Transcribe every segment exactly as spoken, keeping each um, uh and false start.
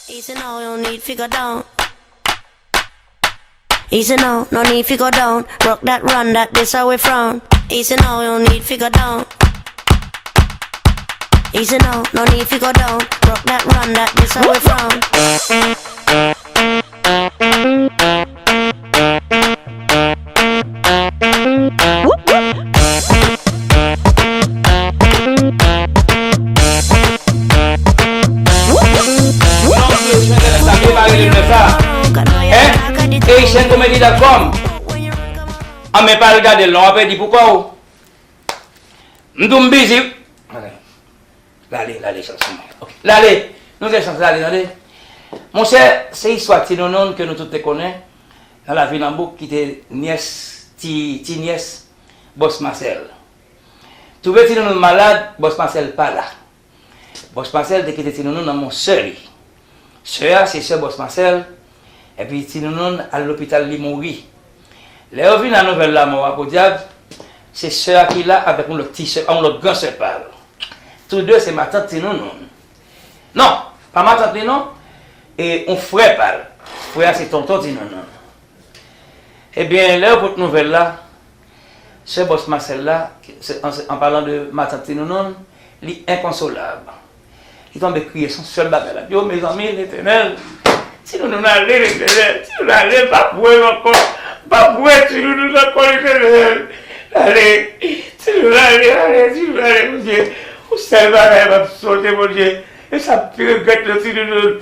Easy now, no need fi go down. Easy now, no need fi go down. Broke that, run that, this how we frown. Easy now, no need fi go down. Easy now, no need fi go down. Broke that, run that, this how we frown. Non, mesye, channel sa, prepare li nan sa. Hein? Haitian Comedy dot com. An, men pa al gade l non, w ap pèdi pou kò w. M di w m bizi. Lale, lale, chans mwen. Ok. Lale, nou gen chans lale, tande. Monchè, se istwa Ti Nounoun ke nou tout te konnen nan lavi nan bouk ki te nyès, ti, ti nyès Bòs Masèl. Twouve Ti Nounoun malad, Bòs Masèl pa la. Bòs Masèl te kite Ti Nounoun nan men sè li. Sè a se sè Bòs Masèl, epi Ti Nounoun al lopital li mouri. Lè yo vin a nouvèl lamò a podyab, se sè a ki la avèk yon lòt ti sè, yon lòt gran sè pa l. Tou de se matant Ti Nounoun. Non, pa matant li non, e yon frè pa l. Frè a se tonton Ti Nounoun. Ebyen, lè yo pot nouvèl la, sè Bòs Masèl la, an palan de matant Ti Nounoun, li enkonsolab. Li tonbe kriye, se yon sèl bagay l ap di, o mezanmi, Letènèl, Ti Nounoun ale, Letènèl, Ti Nounoun ale, m p ap wè l ankò, m p ap wè Ti Nounoun ankò, Letènèl, ale, Ti Nounoun ale, ale, Ti Nounoun ale, Bondye, yon sèl bagay m ap sonje, Bondye, e sa m pi regrèt nan Ti Nounoun,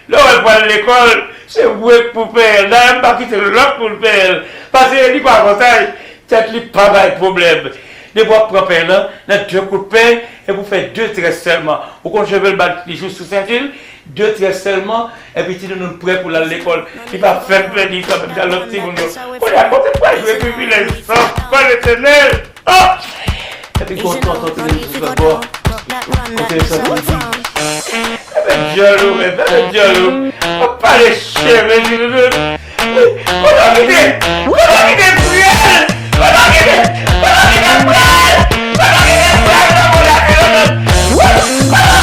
lè w wè l pral lekòl, se bwè k pou peye l, dayè m pa kite lòt moun peye l, paske li pa avantaj, tèt li pa bay pwoblèm. Depi w ap pran pen lan, nan de kout pen, epi w fè de très sèlman. Ou konn cheve l bat li jous sou senti l, de très sèlman, epi Ti Nounoun prè pou l al lekòl. Li pa fè m pèdi tan menm jan lòt timoun yo. Kounye a, kote m pral jwenn privilèj sa ankò, Letènèl? Oh! Epi gon tonton Ti Nounoun sou lòt bò. Kote l sòti di. Ebyen dyòl ou menm, ebyen dyòl ou. W ap pale cheve Ti Nounoun. Kote w kite? Kote w kite frè l? Kote w kite? Kote w kite frè l? Kote w kite frè l nan mond la Ti Nounoun? Kote w kite frè l nan mond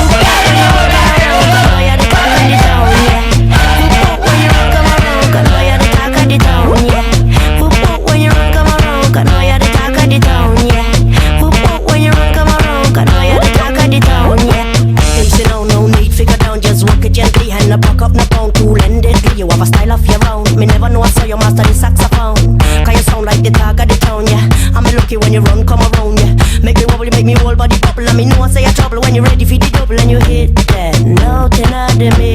la Ti Nounoun? Kote w kite? Easy now, no need fi go down. Just walk it gently and no buck up, no pound. Cool and deadly, you have a style of your own. Me never know I saw your master the saxophone. Cause you sound like the talk of the town, yeah. I'm lucky when you run come around, yeah. Make me wobble, you make me whole body bubble. And me know I say you trouble when you ready for the double and you hit that note in the middle.